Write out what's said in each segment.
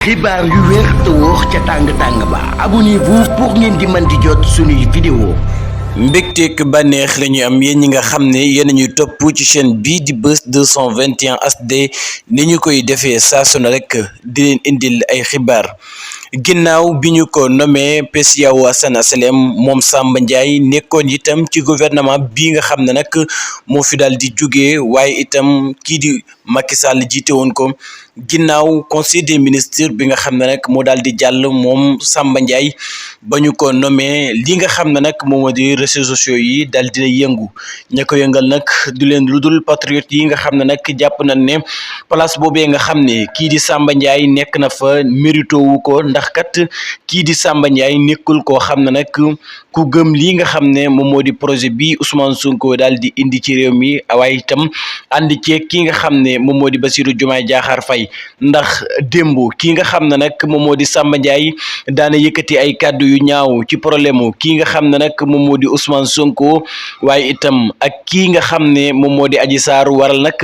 xibaar yu wér te wóor ca tàng ba abonnez-vous pour ngeen di mën di jot suñuy vidéo. mbégteek bànneex la ñuy am yéen ñi nga xam ne yéen ñuy topp ci chaîne bii di Buzz 221 HD ni ñu koy defee saa su ne rek di leen indil ay xibaar. ginnaaw bi ñu ko nommé PCAO Hann HLM moom Samba Ndiaye nekkoon itam ci gouvernement bii nga xam ne nag moo fi daal di jóge waaye itam kii di Macky Sall jiite woon ko ginnaaw conseil des ministres bi nga xam ne nag moo daal di jàll moom Samba Ndiaye ba ñu ko nommé li nga xam ne nag moom moo di réseaux sociaux yi daal dina yëngu ña ko yëngal nag du leen lu dul patriote yi nga xam ne nag jàpp nañ ne place boobee nga xam ne kii di Samba Ndiaye nekk na fa mérito wu ko ndax kat kii di Samba Ndiaye nekkul koo xam ne nag ku gëm lii nga xam ne moom moo di projet bi Ousmane Sonko daal di indi ci réew mi waaye itam ànd ceeg kii nga xam ne moom moo di Bassirou Diomaye Diakhar Faye ndax démb kii nga xam ne nag moom moo di Samba Ndiaye daana yëkkati ay kàddu yu ñaaw ci problème kii nga xam ne nag moom moo di Ousmane Sonko waaye itam ak kii nga xam ne moom moo di Adji Sarr waral nag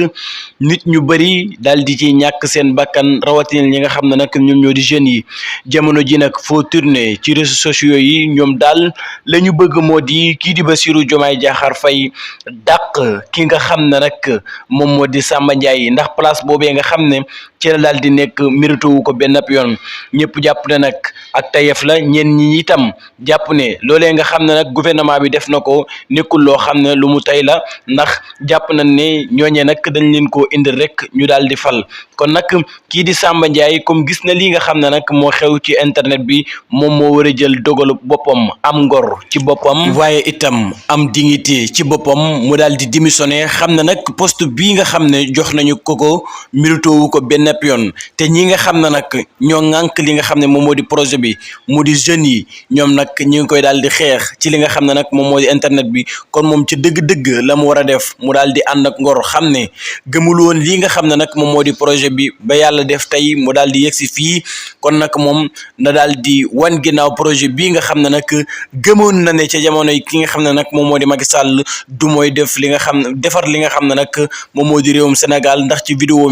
nit ñu bëri daal di ci ñàkk seen bakkan rawatina ñi nga xam ne nag ñoom ñoo di jeunes yi jamono ji nag foo tourné ci réseaux sociaux yi ñoom daal la ñu bëgg moo di kii di Bassirou Diomaye Diakhar Faye dàq ki nga xam ne nag moom moo di Samba Ndiaye ndax place boobee nga xam ne ci la daal di nekk mérito wu ko benn yoon ñëpp jàpp ne nag ak tayef la ñenn ñi itam jàpp ne loolee nga xam ne nag gouvernement bi def na ko nekkul loo xam ne lu mu tey la ndax jàpp nañ ne ñooñee nag dañ leen koo indil rek ñu daal di fal kon nag kii di Samba Ndiaye comme gis na lii nga xam ne nag moo xew ci internet bi moom moo war a jël dogalu boppam am ngor ci boppam waaye itam am dignité ci boppam mu daal di démissionné xam ne nag poste bii nga xam ne jox nañu ko mérito wu ko benn yoon te ñi nga xam ne nag ñoo ŋànk li nga xam ne moom moo di projet bi mu di jeunes yi ñoom nag ñi ngi koy daal di xeex ci li nga xam ne nag moom moo di internet bi kon moom ci dëgg-dëgg la mu war a def mu daal di ànd ak ngor xam ne gëmul woon lii nga xam ne nag moom moo di projet bi ba yàlla def tey mu daal di yegsi fii kon nag moom na daal di wan ginnaaw projet bii nga xam ne nag gëmoon na ne ca jamono yi ki nga xam ne nag moom moo di Macky Sall du mooy def li nga xam ne defar li nga xam ne nag moom moo di réewum Sénégal ndax ci vidéo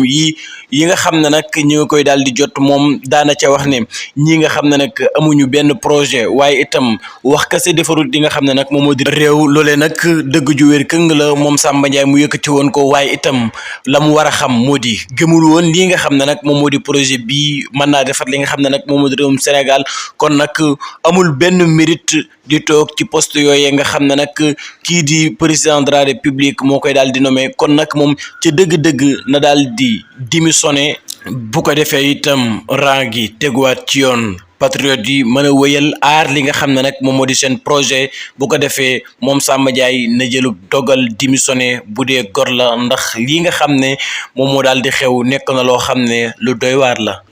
yi nga xam ne nag ñi nga koy daal di jot moom daana ca wax ne ñi nga xam ne nag amuñu benn projet waaye itam wax kase defarul li nga xam ne nag moom moo di réew loolee nag dëgg ju wér këng la moom Samba Ndiaye mu yëkkati woon ko waaye itam la mu war a xam moo di gëmul woon lii nga xam ne nag moom moo di projet bi mën naa defar li nga xam ne nag moom moo di réewum Sénégal kon nag amul benn mérite di toog ci poste yooyee nga xam ne nag kii di président de la république moo koy daal di nommé kon nag moom ca dëgg-dëgg na daal di démissionné bu ko defee itam rang gi teguwaat ci yoon patriote yi mën a wëyal aar li nga xam ne nag moom moo di seen projet bu ko defee moom Samba Ndiaye na jëlu dogal démissionné bu dee gor la ndax lii nga xam ne moom moo daal di xew nekk na loo xam ne lu doy waar la